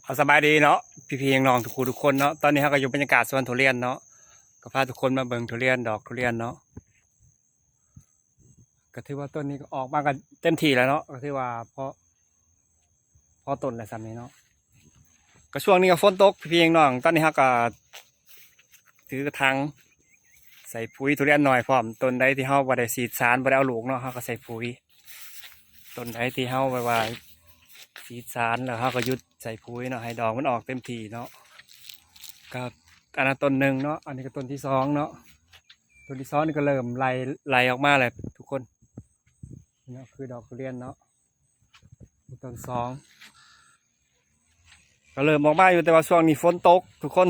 ເອົາ ສະບາຍດີເນາະ ພີ່ໆນ້ອງໆທຸກຜູ້ທຸກຄົນເນາະ. ຕອນນີ້ເຮົາກໍຢູ່ບັນຍາກາດສວນທຸລຽນເນາະ, ກໍພາທຸກຄົນມາເບິ່ງທຸລຽນ ດອກທຸລຽນເນາະ. ກໍຖືວ່າຕົ້ນນີ້ກໍອອກມາກໍເຕັມທີ່ແລ້ວເນາະ, ກໍຖືວ່າພໍ ພໍຕົ້ນແລ້ວສ່ຳນີ້ເນາະ. ກໍຊ່ວງນີ້ກໍຝົນຕົກ ພີ່ໆນ້ອງໆ, ຕອນນີ້ເຮົາກໍຖືກະຖັງ ໃສ່ປຸ໋ຍທຸລຽນນ້ອຍພ້ອມ. ຕົ້ນໃດທີ່ເຮົາບໍ່ໄດ້ສີດສານ ບໍ່ໄດ້ເອົາລູກເນາະ ເຮົາກໍໃສ່ປຸ໋ຍ. ຕົ້ນໃດທີ່ເຮົາແບບວ່າສີດສານແລ້ວ ເຮົາກໍຢຸດໃສ່ປຸ໋ຍເນາະ ໃຫ້ດອກມັນອອກເຕັມທີ່ເນາະ. ກໍອັນນັ້ນຕົ້ນໜຶ່ງເນາະ, ອັນນີ້ກໍຕົ້ນທີສອງເນາະ. ຕົ້ນທີສອງນີ້ກໍເລີ່ມໄລ່ ໄລ່ອອກມາແລ້ວທຸກຄົນເນາະ, ຄືດອກທຸລຽນເນາະ. ຕົ້ນສອງ ກໍເລີ່ມອອກມາຢູ່ ແຕ່ວ່າຊ່ວງນີ້ຝົນຕົກທຸກຄົນ,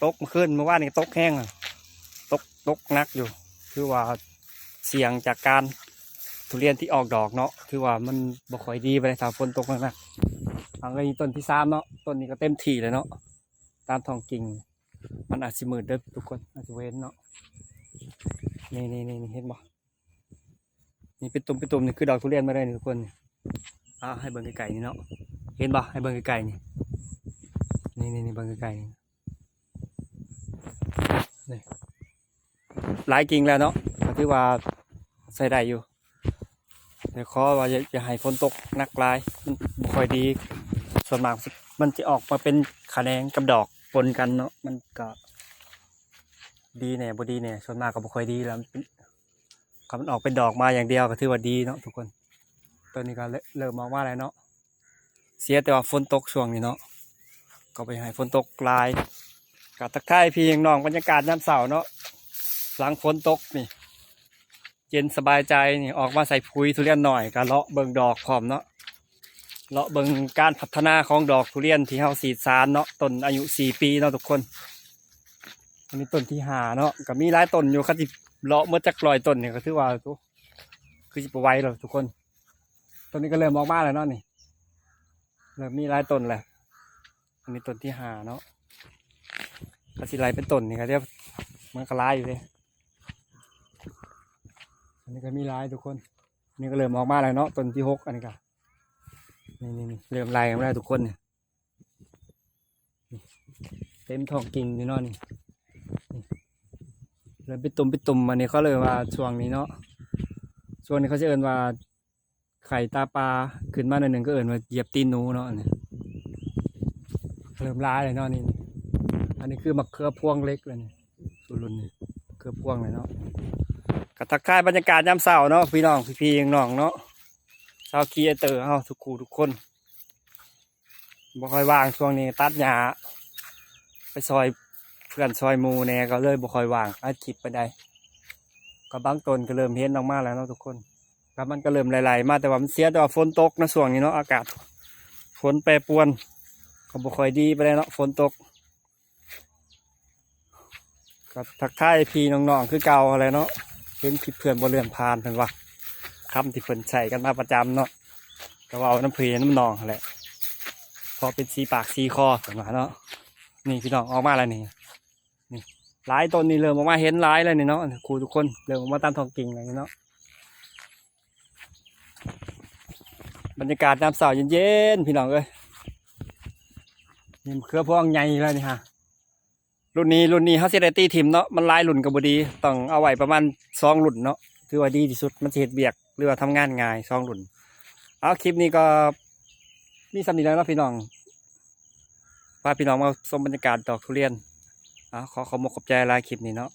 ຕົກມື້ຄືນ ມື້ວານນີ້ຕົກແຮງ ຕົກ ຕົກໜັກຢູ່. ຖືວ່າສ່ຽງຈາກການທຸລຽນທີ່ອອກດອກເນາະ, ຖືວ່າມັນບໍ່ຄ່ອຍດີປານໃດ ຖ້າຝົນຕົກໜັກໆ. ອັນນີ້ຕົ້ນທີສາມເນາະ, ຕົ້ນນີ້ກໍເຕັມທີ່ແລ້ວເນາະ. ຕາມທ້ອງກິ່ງ ມັນອາດຊິມືດເດີທຸກຄົນ ອາດຊິບໍ່ເຫັນເນາະ. ນີ້ໆໆ ເຫັນບໍ່? ນີ້ເປັນຕຸ່ມເປັນຕຸ່ມ ນີ້ຄືດອກທຸລຽນມາເລີຍນີ້ທຸກຄົນ. ເອົາໃຫ້ເບິ່ງໃກ້ໆນີ້ເນາະ, ເຫັນບໍ່? ໃຫ້ເບິ່ງໃກ້ໆນີ້ ນີ້ໆໆ ເບິ່ງໃກ້ໆນີ້ ນີ້ຫຼາຍກິ່ງແລ້ວເນາະ, ກໍຖືວ່າໃຊ້ໄດ້ຢູ່. ແຕ່ຂໍວ່າຢ່າ ຢ່າໃຫ້ຝົນຕົກໜັກຫຼາຍ ມັນບໍ່ຄ່ອຍດີ. ສ່ວນມາກມັນຈະ ມັນຈະອອກມາເປັນຂະແໜງກັບດອກປົນກັນເນາະ, ມັນກໍດີແດ່ບໍ່ດີແດ່, ສ່ວນມາກກໍບໍ່ຄ່ອຍດີແລ້ວ. ຄັນມັນອອກເປັນດອກມາຢ່າງດຽວກໍຖືວ່າດີເນາະທຸກຄົນ. ຕອນນີ້ກໍເລີ່ມ ເລີ່ມອອກມາແລ້ວເນາະ, ເສຍແຕ່ວ່າຝົນຕົກຊ່ວງນີ້ເນາະ, ກໍບໍ່ຢາກໃຫ້ຝົນຕົກຫຼາຍ. ກໍທັກທາຍພີ່ນ້ອງ ບັນຍາກາດຍາມເຊົ້າເນາະ ຫຼັງຝົນຕົກນີ້ ເຢັນສະບາຍໃຈນີ້. ອອກມາໃສ່ປຸ໋ຍທຸລຽນນ້ອຍ ກໍເລາະເບິ່ງດອກພ້ອມເນາະ, ເລາະເບິ່ງການພັດທະນາຂອງດອກທຸລຽນທີ່ເຮົາສີດສານເນາະ. ຕົ້ນອາຍຸສີ່ປີເນາະທຸກຄົນ. ອັນນີ້ຕົ້ນທີຫ້າເນາະ, ກໍມີຫຼາຍຕົ້ນຢູ່. ຄັນຊິເລາະໝົດຈັກຮ້ອຍຕົ້ນນີ້ກໍຖືວ່າ ໂອ້ ຄືຊິບໍ່ໄຫວແລ້ວທຸກຄົນ. ຕົ້ນນີ້ກໍເລີ່ມອອກມາແລ້ວເນາະ, ນີ້ເລີ່ມມີຫຼາຍຕົ້ນແລ້ວ. ອັນນີ້ຕົ້ນທີຫ້າເນາະ, ກໍຊິໄລ່ເປັນຕົ້ນນີ້ກໍດຽວມັນກໍຫຼາຍຢູ່ເດ້. ອັນນີ້ກໍມີຫຼາຍທຸກຄົນ, ນີ້ກໍເລີ່ມອອກມາແລ້ວເນາະ ຕົ້ນທີຫົກ. ອັນນີ້ກໍ ນີ້ໆ ເລີ່ມໄລ່ອອກມາແລ້ວທຸກຄົນນີ້. ນີ້ເຕັມທ້ອງກິ່ງຢູ່ເນາະນີ້, ນີ້ເລີ່ມເປັນຕຸ່ມເປັນຕຸ່ມ. ອັນນີ້ເຂົາເອີ້ນວ່າຊ່ວງນີ້ເນາະ, ຊ່ວງນີ້ເຂົາຊິເອີ້ນວ່າໄຂ່ຕາປາ, ຂຶ້ນມາໜ້ອຍໜຶ່ງກໍເອີ້ນວ່າຢຽບຕີນໜູເນາະ. ອັນນີ້ເລີ່ມຫຼາຍແລ້ວເນາະນີ້. ອັນນີ້ຄືມະເຂືອພວງເຫຼັກແລ້ວນີ້, ສູ່ລຸ້ນນີ້ເຂືອພວງແລ້ວເນາະ. ກໍທັກທາຍບັນຍາກາດຍາມເຊົ້າເນາະ ພີ່ນ້ອງ ພີ່ໆນ້ອງໆເນາະ, ຊາວຄຣີເອເຕີເຮົາທຸກຄູ່ທຸກຄົນ. ບໍ່ຄ່ອຍວ່າງຊ່ວງນີ້, ຕັດຫຍ້າໄປຊ່ອຍເພື່ອນຊ່ອຍໝູ່ແດ່ ກໍເລີຍບໍ່ຄ່ອຍວ່າງອັດຄລິບປານໃດ. ກໍບາງຕົ້ນກໍເລີ່ມເຫັນອອກມາແລ້ວເນາະທຸກຄົນ, ກໍມັນກໍເລີ່ມໄລ່ໆມາ, ແຕ່ວ່າມັນເສຍແຕ່ວ່າຝົນຕົກໃນຊ່ວງນີ້ເນາະ, ອາກາດຝົນແປປວນ ກໍບໍ່ຄ່ອຍດີປານໃດເນາະ ຝົນຕົກ. ກໍທັກທາຍພີ່ນ້ອງໆຄືເກົ່າຫັ້ນແຫຼະເນາະ, ເຫັນຄລິບເພື່ອນບໍ່ເລື່ອນຜ່ານ ເພິ່ນວ່າ ຄຳທີ່ເພິ່ນໃຊ້ກັນມາປະຈຳເນາະ, ກໍເວົ້ານຳພີ່ນຳນ້ອງຫັ້ນແຫຼະ ພໍເປັນສີປາກສີຄໍ ເພິ່ນວ່າເນາະ. ນີ້ພີ່ນ້ອງ ອອກມາແລ້ວນີ້, ນີ້ຫຼາຍຕົ້ນນີ້ເລີ່ມອອກມາເຫັນຫຼາຍແລ້ວນີ້ເນາະ, ຄູ່ທຸກຄົນເລີ່ມອອກມາຕາມທ້ອງກິ່ງແລ້ວນີ້ເນາະ. ບັນຍາກາດຍາມເຊົ້າເຢັນໆ ພີ່ນ້ອງເອີຍ, ນີ້ມະເຂືອພວງໃຫຍ່ແລ້ວນີ້ຮະ. ລຸ້ນນີ້ ລຸ້ນນີ້ເຮົາຊິໄດ້ຕີຖິ້ມເນາະ, ມັນຫຼາຍລຸ້ນກໍບໍ່ດີ, ຕ້ອງເອົາໄວ້ປະມານສອງລຸ້ນເນາະ ຖືວ່າດີທີ່ສຸດ, ມັນຊິເຮັດວຽກ ຫຼືວ່າທຳງານງ່າຍສອງລຸ້ນ. ເອົາ ຄລິບນີ້ກໍມີສ່ຳນີ້ແຫຼະເນາະພີ່ນ້ອງ, ພາພີ່ນ້ອງມາຊົມບັນຍາກາດດອກທຸລຽນ. ເອົາ ຂໍຂອບອົກຂອບໃຈຫຼາຍຄລິບນີ້ເນາະ.